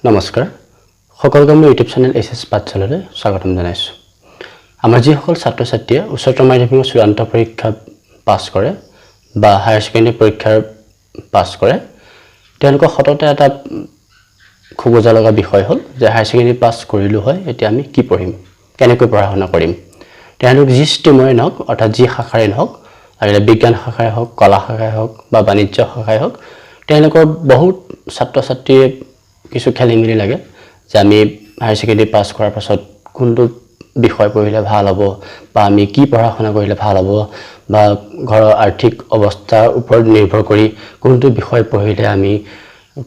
নমস্কাৰ সকলোকে, মোৰ ইউটিউব চেনেল এইচ এছ পাঠশালালৈ স্বাগতম জনাইছোঁ। আমাৰ যিসকল ছাত্ৰ ছাত্ৰীয়ে উচ্চতৰ মাধ্যমিকৰ চূড়ান্ত পৰীক্ষা পাছ কৰে বা হায়াৰ ছেকেণ্ডেৰী পৰীক্ষাৰ পাছ কৰে, তেওঁলোকৰ সততে এটা খোকোজা লগা বিষয় হ'ল যে হায়াৰ ছেকেণ্ডেৰী পাছ কৰিলোঁ হয়, এতিয়া আমি কি পঢ়িম, কেনেকৈ পঢ়া শুনা কৰিম? তেওঁলোক যি ষ্ট্ৰীমৰে নহওক, অৰ্থাৎ যি শাখাৰে নহওক, লাগিলে বিজ্ঞান শাখাই হওক, কলা শাখাই হওক বা বাণিজ্য শাখাই হওক, তেওঁলোকৰ বহুত ছাত্ৰ ছাত্ৰীয়ে কিছু খেলি মেলি লাগে যে আমি হায়াৰ ছেকেণ্ডেৰী পাছ কৰাৰ পাছত কোনটো বিষয় পঢ়িলে ভাল হ'ব বা আমি কি পঢ়া শুনা কৰিলে ভাল হ'ব বা ঘৰৰ আৰ্থিক অৱস্থাৰ ওপৰত নিৰ্ভৰ কৰি কোনটো বিষয় পঢ়িলে আমি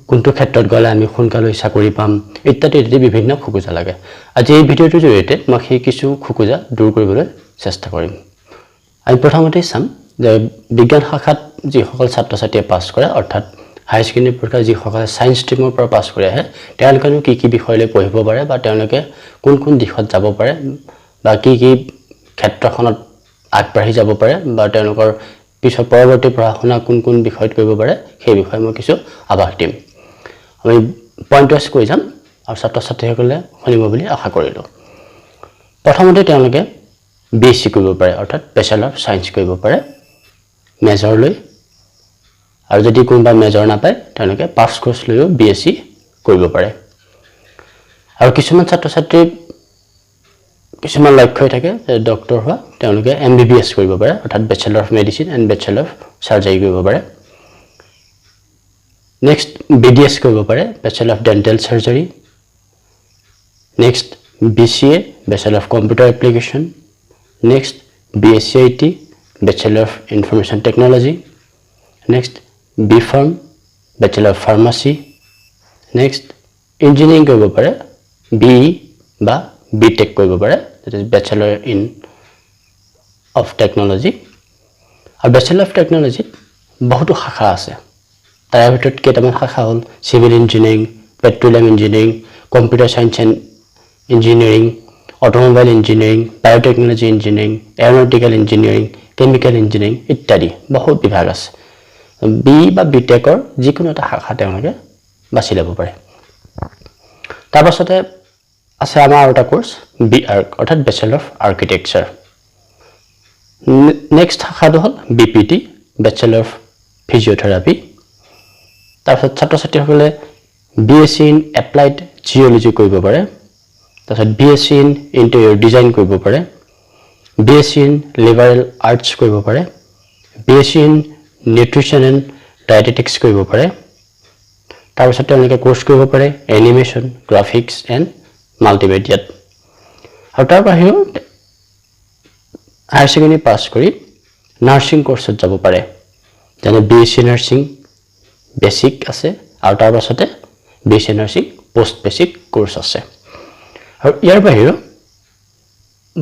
কোনটো ক্ষেত্ৰত গ'লে আমি সোনকালে চাকৰি পাম, ইত্যাদি ইত্যাদি বিভিন্ন খোকোজা লাগে। আজি এই ভিডিঅ'টোৰ জৰিয়তে মই সেই কিছু খোকোজা দূৰ কৰিবলৈ চেষ্টা কৰিম। আমি প্ৰথমতেই চাম যে বিজ্ঞান শাখাত যিসকল ছাত্ৰ ছাত্ৰীয়ে পাছ কৰে, অৰ্থাৎ হায়াৰ ছেকেণ্ডেৰী পৰীক্ষা যিসকলে ছায়েন্স ষ্ট্ৰীমৰ পৰা পাছ কৰি আহে, তেওঁলোকেনো কি কি বিষয় লৈ পঢ়িব পাৰে বা তেওঁলোকে কোন কোন দিশত যাব পাৰে বা কি কি ক্ষেত্ৰখনত আগবাঢ়ি যাব পাৰে বা তেওঁলোকৰ পিছত পৰৱৰ্তী পঢ়া শুনা কোন কোন বিষয়ত কৰিব পাৰে, সেই বিষয়ে মই কিছু আভাস দিম। আমি পইণ্ট ৱাইজ কৈ যাম আৰু ছাত্ৰ ছাত্ৰীসকলে শুনিব বুলি আশা কৰিলোঁ। প্ৰথমতে তেওঁলোকে বি এছ চি কৰিব পাৰে, অৰ্থাৎ বেচেলাৰ অফ ছায়েন্স কৰিব পাৰে মেজৰ লৈ। আৰু যদি কোনোবা মেজৰ নাপায়, তেওঁলোকে পাছ কোৰ্চ লৈও বি এছ চি কৰিব পাৰে। আৰু কিছুমান ছাত্ৰ ছাত্ৰীৰ কিছুমান লক্ষ্যই থাকে যে ডক্টৰ হোৱা, তেওঁলোকে এমবিবিএছ কৰিব পাৰে, অৰ্থাৎ Bachelor of Medicine and Bachelor of Surgery কৰিব পাৰে। নেক্সট বিডিএছ কৰিব পাৰে, Bachelor of Dental Surgery. Next BCA, Bachelor of Computer Application. Next BSc IT, Bachelor of Information Technology. Next B Pharm, Bachelor of Pharmacy. Next engineering কৰিব পাৰে, B E বা B tech কৰিব পাৰে, that is Bachelor in of Technology. আৰু bachelor of টেকন'লজিত বহুতো শাখা আছে। তাৰে ভিতৰত কেইটামান শাখা হ'ল civil engineering, petroleum engineering, computer science and engineering, automobile engineering, biotechnology engineering, aeronautical engineering, chemical engineering ইত্যাদি বহুত বিভাগ আছে। বি বা বি টেকৰ যিকোনো এটা শাখা তেওঁলোকে বাছি ল'ব পাৰে। তাৰপাছতে আছে আমাৰ আৰু এটা কোৰ্চ বি আৰ্ক, অৰ্থাৎ বেচেলৰ অফ আৰ্কিটেকচাৰ। নেক্সট শাখাটো হ'ল BPT, Bachelor of Physiotherapy. তাৰপিছত ছাত্ৰ ছাত্ৰীসকলে BSc in Applied Geology কৰিব পাৰে। তাৰপিছত BSc in Interior Design কৰিব পাৰে, BSc in Liberal Arts কৰিব পাৰে, BSc in Nutrition and Dietetics কৰিব পাৰে। তাৰপিছত তেওঁলোকে কোৰ্চ কৰিব পাৰে এনিমেশ্যন, গ্ৰাফিক্স এণ্ড মাল্টিমিডিয়াত। আৰু তাৰ বাহিৰেও হায়াৰ ছেকেণ্ডেৰী পাছ কৰি নাৰ্ছিং কোৰ্চত যাব পাৰে, যেনে B S C nursing basic আছে আৰু তাৰ পাছতে BSc Nursing post basic course আছে। আৰু ইয়াৰ বাহিৰেও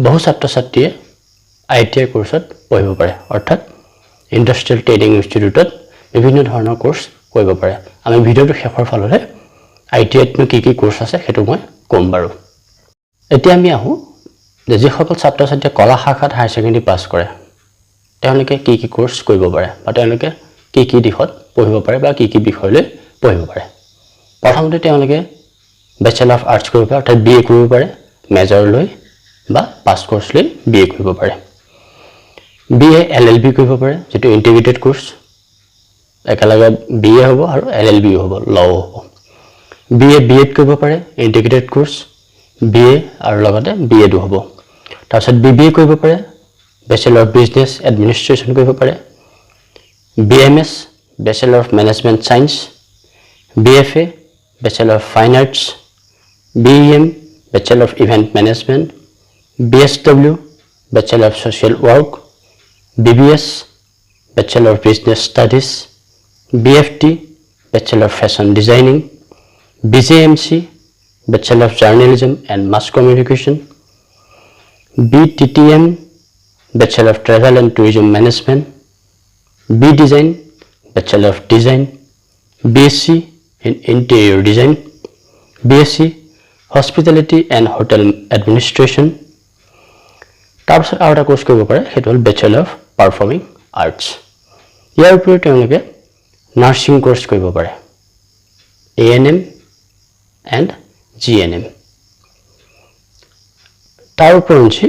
বহু ছাত্ৰ ছাত্ৰীয়ে আইটিআই কোৰ্চত পঢ়িব পাৰে, অৰ্থাৎ ইণ্ডাষ্ট্ৰিয়েল ট্ৰেইনিং ইনষ্টিটিউটত বিভিন্ন ধৰণৰ কোৰ্চ কৰিব পাৰে। আমি ভিডিঅ'টোৰ শেষৰ ফাললৈ আইটিআইতনো কি কি কোৰ্চ আছে, সেইটো মই ক'ম বাৰু। এতিয়া আমি আহোঁ যে যিসকল ছাত্ৰ ছাত্ৰীয়ে কলা শাখাত হায়াৰ ছেকেণ্ডেৰী পাছ কৰে, তেওঁলোকে কি কি কোৰ্চ কৰিব পাৰে বা তেওঁলোকে কি কি দিশত পঢ়িব পাৰে বা কি কি বিষয় লৈ পঢ়িব পাৰে। প্ৰথমতে তেওঁলোকে বেচেলাৰ অফ আৰ্টছ কৰিব পাৰে, অৰ্থাৎ বি এ কৰিব পাৰে মেজৰ লৈ বা পাছ কোৰ্চ লৈ বি এ কৰিব পাৰে। বি এ এলএলবি কৰিব পাৰে, যিটো ইণ্টিগ্ৰেটেড কোৰ্চ, একেলগে বি এ হ'ব আৰু এলএলবিও হ'ব, লও হ'ব। বি এ বি এড কৰিব পাৰে, ইণ্টিগ্ৰেটেড কোৰ্চ, বি এ আৰু লগতে বি এডো হ'ব। তাৰপিছত বি বি এ কৰিব পাৰে, বেচেলৰ অফ বিজনেছ এডমিনিষ্ট্ৰেশ্যন কৰিব পাৰে। BMS, Bachelor of Management Science. BFA, Bachelor of Fine Arts. BEM, Bachelor of Event Management. BSW, Bachelor of Social Work. BBS, Bachelor of Business Studies. BFD, Bachelor of Fashion Designing. BJMC, Bachelor of Journalism and Mass Communication. BTTM, Bachelor of Travel and Tourism Management. B Design, Bachelor of Design. BSc in Interior Design. BSc Hospitality and Hotel Administration. তাৰপিছত আৰু এটা course কৰিব পাৰে, সেইটো হ'ল bachelor of performing arts. ইয়াৰ উপৰিও তেওঁলোকে nursing course কৰিব পাৰে, এএনএম, And GNM. তাৰ উপৰঞ্চি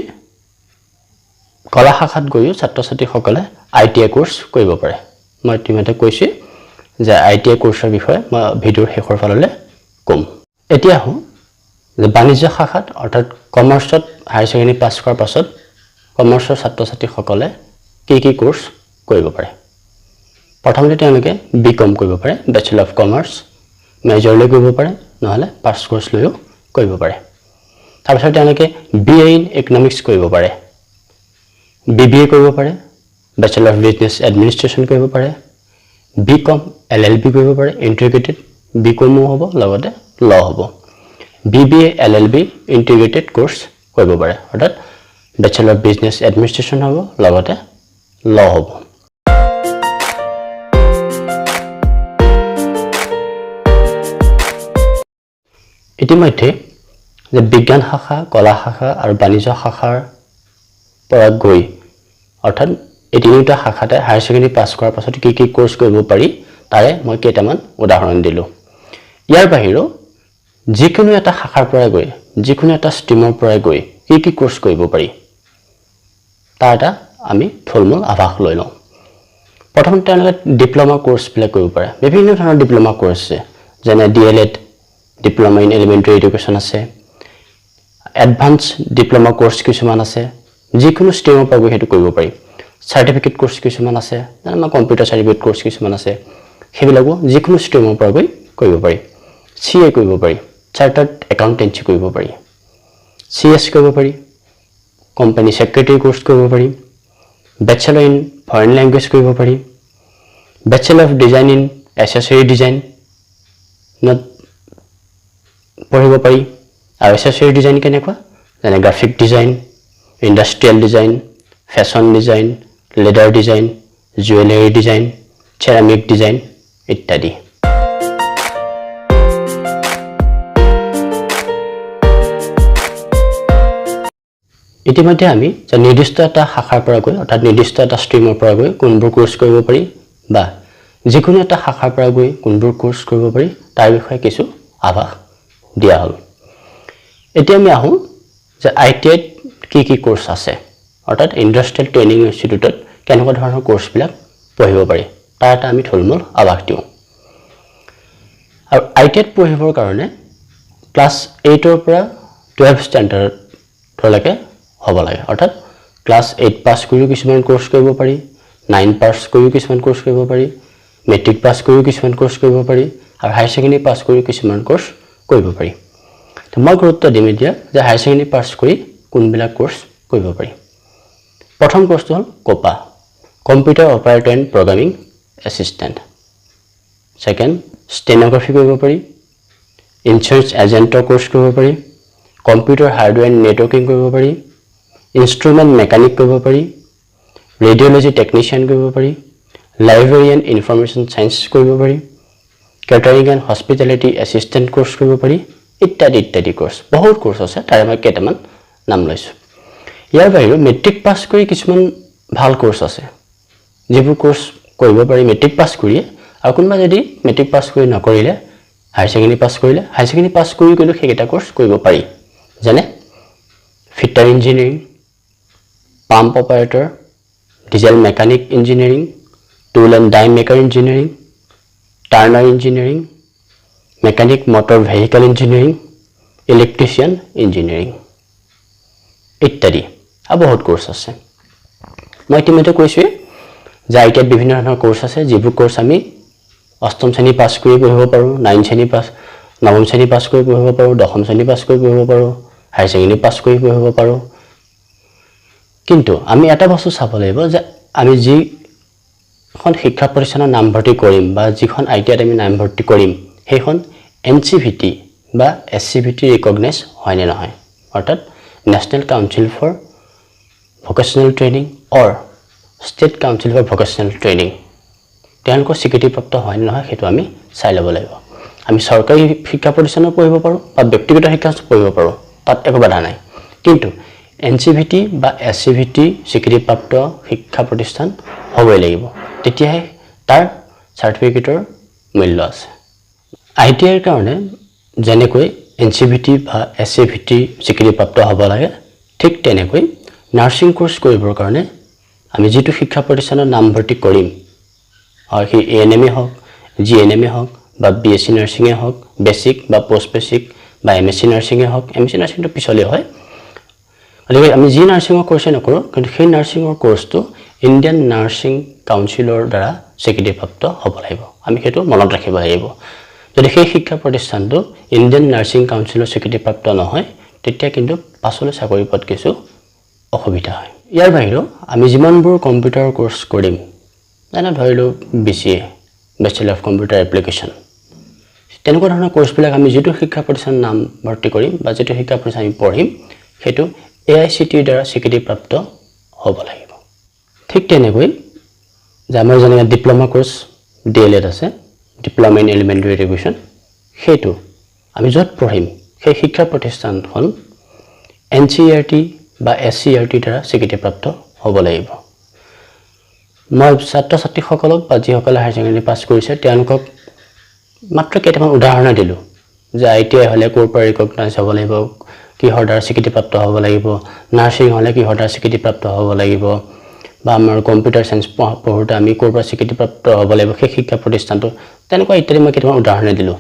কলা শাখাত গৈও ছাত্ৰ ছাত্ৰীসকলে ITI course কৰিব পাৰে। মই ইতিমধ্যে কৈছোঁ যে ITI কোৰ্চৰ বিষয়ে মই ভিডিঅ'ৰ শেষৰ ফাললৈ ক'ম। এতিয়া আহোঁ যে বাণিজ্য শাখাত, অৰ্থাৎ কমাৰ্চত হায়াৰ ছেকেণ্ডেৰী পাছ কৰাৰ পাছত কমাৰ্চৰ ছাত্ৰ ছাত্ৰীসকলে কি কি কোৰ্চ কৰিব পাৰে। প্ৰথমতে তেওঁলোকে বি কম কৰিব পাৰে, বেচেলৰ অফ কমাৰ্চ মেজৰ লৈ কৰিব পাৰে, নহ'লে পাছ কোৰ্চ লৈও কৰিব পাৰে। তাৰপিছত তেওঁলোকে বি এ ইন ইকনমিক্স কৰিব পাৰে, BBA কৰিব পাৰে, বেচেলৰ অফ বিজনেছ এডমিনিষ্ট্ৰেশ্যন কৰিব পাৰে, বি কম LLB কৰিব পাৰে, ইণ্টিগ্ৰেটেড বি কমো হ'ব লগতে ল হ'ব, BBA LLB integrated course কৰিব পাৰে, অৰ্থাৎ বেচেলৰ অফ বিজনেছ এডমিনিষ্ট্ৰেশ্যন হ'ব লগতে ল হ'ব। ইতিমধ্যে যে বিজ্ঞান শাখা, কলা শাখা আৰু বাণিজ্য শাখাৰ পৰা গৈ, অৰ্থাৎ এই তিনিওটা শাখাতে হায়াৰ ছেকেণ্ডেৰী পাছ কৰাৰ পাছত কি কি কোৰ্চ কৰিব পাৰি তাৰে মই কেইটামান উদাহৰণ দিলোঁ। ইয়াৰ বাহিৰেও যিকোনো এটা শাখাৰ পৰা গৈ, যিকোনো এটা ষ্ট্ৰীমৰ পৰা গৈ কি কি কোৰ্চ কৰিব পাৰি তাৰ এটা আমি থুলমূল আভাস লৈ লওঁ। প্ৰথমতে তেওঁলোকে ডিপ্ল'মা কোৰ্চবিলাক কৰিব পাৰে। বিভিন্ন ধৰণৰ ডিপ্ল'মা কোৰ্চ আছে, যেনে DElEd, diploma in elementary education আছে, এডভান্স ডিপ্ল'মা কোৰ্চ কিছুমান আছে, যিকোনো ষ্ট্ৰীমৰ পৰা গৈ সেইটো কৰিব পাৰি। চাৰ্টিফিকেট কোৰ্চ কিছুমান আছে, যেনে আমাৰ কম্পিউটাৰ চাৰ্টিফিকেট কোৰ্চ কিছুমান আছে, সেইবিলাকো যিকোনো ষ্ট্ৰীমৰ পৰা গৈ কৰিব পাৰি। CA কৰিব পাৰি, চাৰ্টাৰ্ড একাউণ্টেঞ্চি কৰিব পাৰি, CS কৰিব পাৰি, কোম্পানী ছেক্ৰেটেৰী কোৰ্চ কৰিব পাৰি, বেচেলৰ ইন ফৰেইন লেংগুৱেজ কৰিব পাৰি, bachelor of design in accessory ডিজাইনত পঢ়িব পাৰি। আৰু এচেচৰী ডিজাইন কেনেকুৱা, যেনে graphic design, industrial design, fashion design, leather design, jewellery design, ceramic design ইত্যাদি। ইতিমধ্যে আমি যে নিৰ্দিষ্ট এটা শাখাৰ পৰা গৈ, অৰ্থাৎ নিৰ্দিষ্ট এটা ষ্ট্ৰীমৰ পৰা গৈ কোনবোৰ কোৰ্চ কৰিব পাৰি বা যিকোনো এটা শাখাৰ পৰা গৈ কোনবোৰ কোৰ্চ কৰিব পাৰি তাৰ বিষয়ে কিছু আভাস দিয়া হ'ল। এতিয়া আমি আহোঁ যে ITIত কি কি কোৰ্চ আছে, অৰ্থাৎ ইণ্ডাষ্ট্ৰিয়েল ট্ৰেইনিং ইনষ্টিটিউটত কেনেকুৱা ধৰণৰ কোৰ্চবিলাক পঢ়িব পাৰি তাৰ এটা আমি থুলমূল আভাস দিওঁ। আৰু ITIত পঢ়িবৰ কাৰণে ক্লাছ 8ৰ পৰা 12 ষ্টেণ্ডাৰ্ডলৈকে হ'ব লাগে, অৰ্থাৎ ক্লাছ 8 পাছ কৰিও কিছুমান কোৰ্চ কৰিব পাৰি, 9 পাছ কৰিও কিছুমান কোৰ্চ কৰিব পাৰি, মেট্ৰিক পাছ কৰিও কিছুমান কোৰ্চ কৰিব পাৰি আৰু হায়াৰ ছেকেণ্ডেৰী পাছ কৰিও কিছুমান কোৰ্চ কৰিব পাৰি। তো মই গুৰুত্ব দিম এতিয়া যে হায়াৰ ছেকেণ্ডেৰী পাছ কৰি কোনবিলাক কোৰ্চ কৰিব পাৰি। প্ৰথম কোৰ্চটো হ'ল COPA, computer operator and programming assistant. Second, stenography কৰিব পাৰি, ইঞ্চুৰেঞ্চ এজেণ্টৰ কোৰ্চ কৰিব পাৰি, কম্পিউটাৰ হাৰ্ডৱেৰ এণ্ড নেটৱৰ্কিং কৰিব পাৰি, ইনষ্ট্ৰুমেণ্ট মেকানিক কৰিব পাৰি, ৰেডিঅ'লজি টেকনিচিয়ান কৰিব পাৰি, লাইব্ৰেৰী এণ্ড ইনফৰমেশ্যন ছায়েন্স কৰিব পাৰি, catering and hospitality assistant course কৰিব পাৰি, ইত্যাদি ইত্যাদি কোৰ্চ। বহুত কোৰ্চ আছে, তাৰে মই কেইটামান নাম লৈছোঁ। ইয়াৰ বাহিৰেও মেট্ৰিক পাছ কৰি কিছুমান ভাল কোৰ্চ আছে, যিবোৰ কোৰ্চ কৰিব পাৰি মেট্ৰিক পাছ কৰিয়ে। আৰু কোনোবা যদি মেট্ৰিক পাছ কৰি নকৰিলে হায়াৰ ছেকেণ্ডেৰী পাছ কৰিলে, হায়াৰ ছেকেণ্ডেৰী পাছ কৰি কিন্তু সেইকেইটা কোৰ্চ কৰিব পাৰি, যেনে fitter engineering, pump operator, diesel mechanic engineering, tool and die maker engineering, turner engineering, mechanic motor vehicle engineering, electrician engineering ইত্যাদি। আৰু বহুত কোৰ্চ আছে। মই ইতিমধ্যে কৈছোঁৱেই যে ITIত বিভিন্ন ধৰণৰ কোৰ্চ আছে, যিবোৰ কোৰ্চ আমি অষ্টম শ্ৰেণী পাছ কৰি পঢ়িব পাৰোঁ, নাইন শ্ৰেণী পাছ, নৱম শ্ৰেণী পাছ কৰি পঢ়িব পাৰোঁ, দশম শ্ৰেণী পাছ কৰি পঢ়িব পাৰোঁ, হায়াৰ ছেকেণ্ডেৰী পাছ কৰি পঢ়িব পাৰোঁ। কিন্তু আমি এটা বস্তু চাব লাগিব যে আমি যিখন শিক্ষা প্ৰতিষ্ঠানত নামভৰ্তি কৰিম বা যিখন ITIত আমি নামভৰ্তি কৰিম সেইখন NCVT বা SCVT recognise হয়নে নহয়, অৰ্থাৎ national council for vocational training or state council for vocational training, তেওঁলোকৰ স্বীকৃতিপ্ৰাপ্ত হয় নে নহয় সেইটো আমি চাই ল'ব লাগিব। আমি চৰকাৰী শিক্ষা প্ৰতিষ্ঠানত পঢ়িব পাৰোঁ বা ব্যক্তিগত শিক্ষা পঢ়িব পাৰোঁ, তাত একো বাধা নাই। কিন্তু NCVT বা SCVT স্বীকৃতিপ্ৰাপ্ত শিক্ষা প্ৰতিষ্ঠান হ'বই লাগিব, তেতিয়াহে তাৰ চাৰ্টিফিকেটৰ মূল্য আছে। ITIৰ কাৰণে যেনেকৈ NCVT বা SCVT স্বীকৃতিপ্ৰাপ্ত হ'ব লাগে, ঠিক তেনেকৈ নাৰ্ছিং কোৰ্চ কৰিবৰ কাৰণে আমি যিটো শিক্ষা প্ৰতিষ্ঠানত নামভৰ্তি কৰিম, হয় সেই ANM হওক, GNM হওক বা BSc নাৰ্ছিঙে হওক, বেছিক বা পষ্ট বেছিক বা MSc নাৰ্ছিঙে হওক, MSc নাৰ্ছিংটো পিছলৈ হয়। গতিকে আমি যি নাৰ্ছিঙৰ কোৰ্চে নকৰোঁ, কিন্তু সেই নাৰ্ছিঙৰ কোৰ্চটো ইণ্ডিয়ান নাৰ্ছিং কাউন্সিলৰ দ্বাৰা স্বীকৃতিপ্ৰাপ্ত হ'ব লাগিব। আমি সেইটো মনত ৰাখিব লাগিব। যদি সেই শিক্ষা প্ৰতিষ্ঠানটো ইণ্ডিয়ান নাৰ্ছিং কাউন্সিলৰ স্বীকৃতিপ্ৰাপ্ত নহয়, তেতিয়া কিন্তু পাছলৈ চাকৰি পোৱাত কিছু অসুবিধা হয়। ইয়াৰ বাহিৰেও আমি যিমানবোৰ কম্পিউটাৰ কোৰ্চ কৰিম, যেনে ধৰিলোঁ BCA, bachelor of computer application, তেনেকুৱা ধৰণৰ কোৰ্চবিলাক আমি যিটো শিক্ষা প্ৰতিষ্ঠানত নাম ভৰ্তি কৰিম বা যিটো শিক্ষা প্ৰতিষ্ঠান আমি পঢ়িম, সেইটো AICTৰ দ্বাৰা স্বীকৃতিপ্ৰাপ্ত হ'ব লাগিব। ঠিক তেনেকৈ যে আমাৰ যেনেকৈ ডিপ্ল'মা কোৰ্চ DLED আছে, ডিপ্ল'মা ইন এলিমেণ্টেৰী এডুকেশ্যন, সেইটো আমি য'ত পঢ়িম সেই শিক্ষা প্ৰতিষ্ঠানখন NCERT বা SCERTৰ দ্বাৰা স্বীকৃতিপ্ৰাপ্ত হ'ব লাগিব। মই ছাত্ৰ ছাত্ৰীসকলক বা যিসকলে হায়াৰ ছেকেণ্ডেৰী পাছ কৰিছে তেওঁলোকক মাত্ৰ কেইটামান উদাহৰণে দিলোঁ যে ITI হ'লে ক'ৰ পৰা ৰিকগনাইজ হ'ব লাগিব, কিহৰ দ্বাৰা স্বীকৃতিপ্ৰাপ্ত হ'ব লাগিব, নাৰ্ছিং হ'লে কিহৰ দ্বাৰা স্বীকৃতিপ্ৰাপ্ত হ'ব লাগিব, বা আমাৰ কম্পিউটাৰ চায়েন্স পঢ়োঁতে আমি ক'ৰ পৰা স্বীকৃতিপ্ৰাপ্ত হ'ব লাগিব সেই শিক্ষা প্ৰতিষ্ঠানটো, তেনেকুৱা ইত্যাদি মই কেইটামান উদাহৰণে দিলোঁ।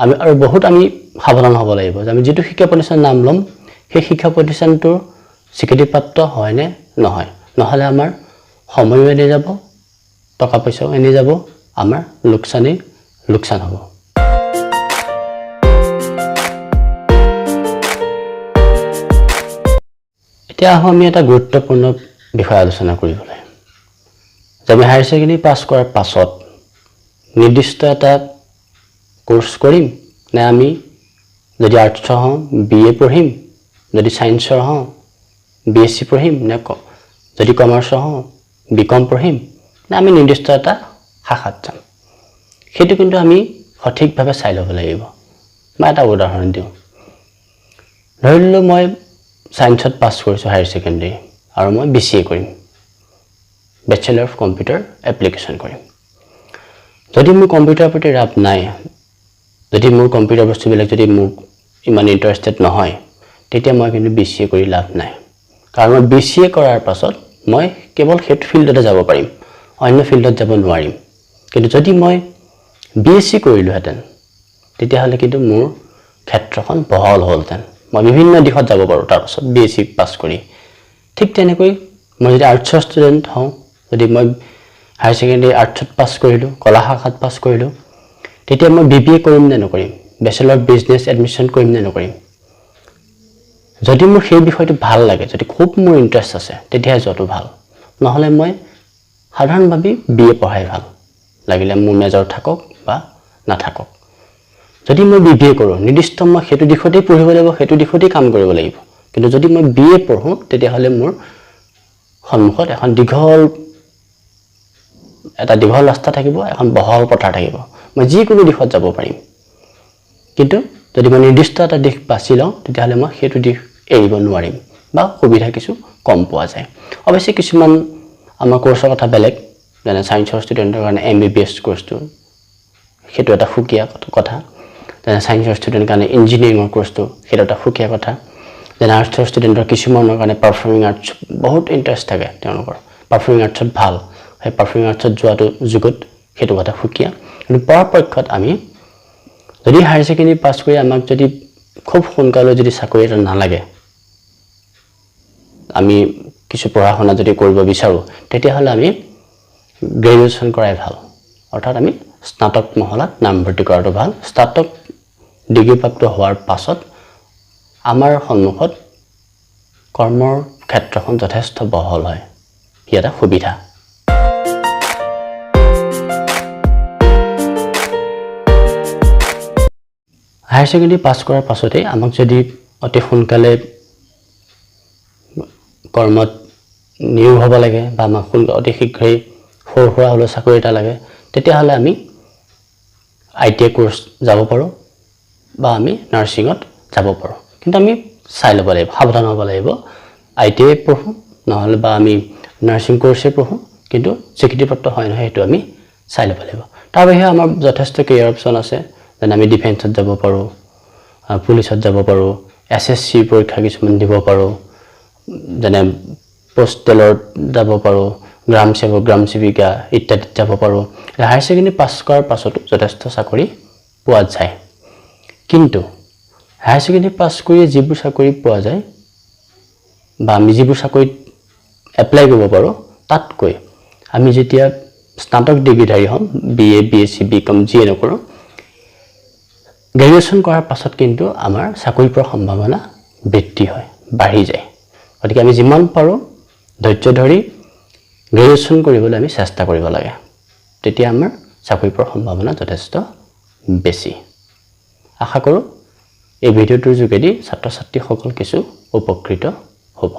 আমি আৰু বহুত আমি সাৱধান হ'ব লাগিব যে আমি যিটো শিক্ষা প্ৰতিষ্ঠানৰ নাম ল'ম সেই শিক্ষা প্ৰতিষ্ঠানটোৰ স্বীকৃতিপ্ৰাপ্ত হয়নে নহয়, নহ'লে আমাৰ সময়ো এনেই যাব, টকা পইচাও এনেই যাব, আমাৰ লোকচানেই লোকচান হ'ব। এতিয়া আহোঁ আমি এটা গুৰুত্বপূৰ্ণ বিষয় আলোচনা কৰিবলৈ, যে আমি হায়াৰ ছেকেণ্ডেৰী পাছ কৰাৰ পাছত নিৰ্দিষ্ট এটা কোৰ্চ কৰিম নে আমি যদি আৰ্টছৰ হওঁ BA পঢ়িম, যদি ছায়েন্সৰ হওঁ BSc পঢ়িম, নে যদি কমাৰ্চৰ হওঁ BCom পঢ়িম, নে আমি নিৰ্দিষ্ট এটা শাখাত যাম, সেইটো কিন্তু আমি সঠিকভাৱে চাই ল'ব লাগিব। মই এটা উদাহৰণ দিওঁ। ধৰি ল'লোঁ মই ছায়েন্সত পাছ কৰিছোঁ হায়াৰ ছেকেণ্ডেৰী আৰু মই BCA কৰিম, বেচেলাৰ অফ কম্পিউটাৰ এপ্লিকেশ্যন কৰিম। যদি মোৰ কম্পিউটাৰৰ প্ৰতি ৰাপ নাই, যদি মোৰ কম্পিউটাৰ বস্তুবিলাক যদি মোক ইমান ইণ্টাৰেষ্টেড নহয়, তেতিয়া মই কিন্তু BCA কৰি লাভ নাই। কাৰণ মই BCA কৰাৰ পাছত মই কেৱল সেইটো ফিল্ডতে যাব পাৰিম, অন্য ফিল্ডত যাব নোৱাৰিম। কিন্তু যদি মই BSc কৰিলোহেঁতেন, তেতিয়াহ'লে কিন্তু মোৰ ক্ষেত্ৰখন বহল হ'লহেঁতেন, মই বিভিন্ন দিশত যাব পাৰোঁ তাৰপাছত BSc পাছ কৰি। ঠিক তেনেকৈ মই যদি আৰ্টছৰ ষ্টুডেণ্ট হওঁ, যদি মই হায়াৰ ছেকেণ্ডেৰী আৰ্টছত পাছ কৰিলোঁ, কলা শাখাত পাছ কৰিলোঁ, তেতিয়া মই BBA কৰিম নে নকৰিম, বেচেলৰ অফ বিজনেছ এডমিশ্যন কৰিম নে নকৰিম, যদি মোৰ সেই বিষয়টো ভাল লাগে, যদি খুব মোৰ ইণ্টাৰেষ্ট আছে, তেতিয়াহে যোৱাটো ভাল। নহ'লে মই সাধাৰণভাৱে BA পঢ়াই ভাল, লাগিলে মোৰ মেজৰ থাকক বা নাথাকক। যদি মই BBA কৰোঁ, নিৰ্দিষ্ট মই সেইটো দিশতেই পঢ়িব লাগিব, সেইটো দিশতেই কাম কৰিব লাগিব। কিন্তু যদি মই BA পঢ়োঁ, তেতিয়াহ'লে মোৰ সন্মুখত এখন দীঘল এটা দীঘল ৰাস্তা থাকিব, এখন বহল পথাৰ থাকিব, মই যিকোনো দিশত যাব পাৰিম। কিন্তু যদি মই নিৰ্দিষ্ট এটা দিশ বাছি লওঁ, তেতিয়াহ'লে মই সেইটো দিশ এৰিব নোৱাৰিম বা সুবিধা কিছু কম পোৱা যায়। অৱশ্যে কিছুমান আমাৰ কোৰ্চৰ কথা বেলেগ, যেনে ছায়েন্সৰ ষ্টুডেণ্টৰ কাৰণে MBBS কোৰ্চটো সেইটো এটা সুকীয়া কথা, যেনে ছায়েন্সৰ ষ্টুডেণ্টৰ কাৰণে ইঞ্জিনিয়াৰিঙৰ কোৰ্চটো সেইটো এটা সুকীয়া কথা, যেনে আৰ্টছৰ ষ্টুডেণ্টৰ কিছুমানৰ কাৰণে পাৰফৰ্মিং আৰ্টছ বহুত ইণ্টাৰেষ্ট থাকে, তেওঁলোকৰ পাৰফৰ্মিং আৰ্টছত ভাল, সেই পাৰফৰ্মিং আৰ্টছত যোৱাটো যুগত সেইটো কথা সুকীয়া। কিন্তু পৰাপক্ষত আমি যদি হায়াৰ ছেকেণ্ডেৰী পাছ কৰি আমাক যদি খুব সোনকালে যদি চাকৰি এটা নালাগে, আমি কিছু পঢ়া শুনা যদি কৰিব বিচাৰোঁ, তেতিয়াহ'লে আমি গ্ৰেজুৱেশ্যন কৰাই ভাল, অৰ্থাৎ আমি স্নাতক মহলাত নামভৰ্তি কৰাটো ভাল। স্নাতক ডিগ্ৰীপ্ৰাপ্ত হোৱাৰ পাছত আমাৰ সন্মুখত কৰ্মৰ ক্ষেত্ৰখন যথেষ্ট বহল হয়, ই এটা সুবিধা। হায়াৰ ছেকেণ্ডেৰী পাছ কৰাৰ পাছতেই আমাক যদি অতি সোনকালে কৰ্মত নিয়োগ হ'ব লাগে বা আমাক অতি শীঘ্ৰেই সৰু সুৰা হ'লেও চাকৰি এটা লাগে, তেতিয়াহ'লে আমি ITI course যাব পাৰোঁ বা আমি নাৰ্ছিঙত যাব পাৰোঁ। কিন্তু আমি চাই ল'ব লাগিব, সাৱধান হ'ব লাগিব। ITI পঢ়োঁ নহ'লে বা আমি নাৰ্ছিং কোৰ্চেই পঢ়োঁ, কিন্তু স্বীকৃতিপ্ৰাপ্ত হয় নহয় সেইটো আমি চাই ল'ব লাগিব। তাৰ বাহিৰে আমাৰ যথেষ্ট কেৰিয়াৰ অপশ্যন আছে, যেনে আমি ডিফেন্সত যাব পাৰোঁ, পুলিচত যাব পাৰোঁ, এছএছচি পৰীক্ষা কিছুমান দিব পাৰোঁ, যেনে পোষ্টেলত যাব পাৰোঁ, গ্ৰাম সেৱক, গ্ৰাম সেৱিকা ইত্যাদিত যাব পাৰোঁ। হায়াৰ ছেকেণ্ডেৰী পাছ কৰাৰ পাছতো যথেষ্ট চাকৰি পোৱা যায়। কিন্তু হায়াৰ ছেকেণ্ডেৰী পাছ কৰিয়ে যিবোৰ চাকৰি পোৱা যায় বা আমি যিবোৰ চাকৰিত এপ্লাই কৰিব পাৰোঁ, তাতকৈ আমি যেতিয়া স্নাতক ডিগ্ৰীধাৰী হ'ম, BA, BSc, BCom যিয়ে নকৰোঁ, গ্ৰেজুৱেশ্যন কৰাৰ পাছত কিন্তু আমাৰ চাকৰি পোৱাৰ সম্ভাৱনা বৃদ্ধি হয়, বাঢ়ি যায়। গতিকে আমি যিমান পাৰোঁ ধৈৰ্য ধৰি গ্ৰেজুৱেশ্যন কৰিবলৈ আমি চেষ্টা কৰিব লাগে, তেতিয়া আমাৰ চাকৰি পোৱাৰ সম্ভাৱনা যথেষ্ট বেছি। আশা কৰোঁ এই ভিডিঅ'টোৰ যোগেদি ছাত্ৰ ছাত্ৰীসকল কিছু উপকৃত হ'ব।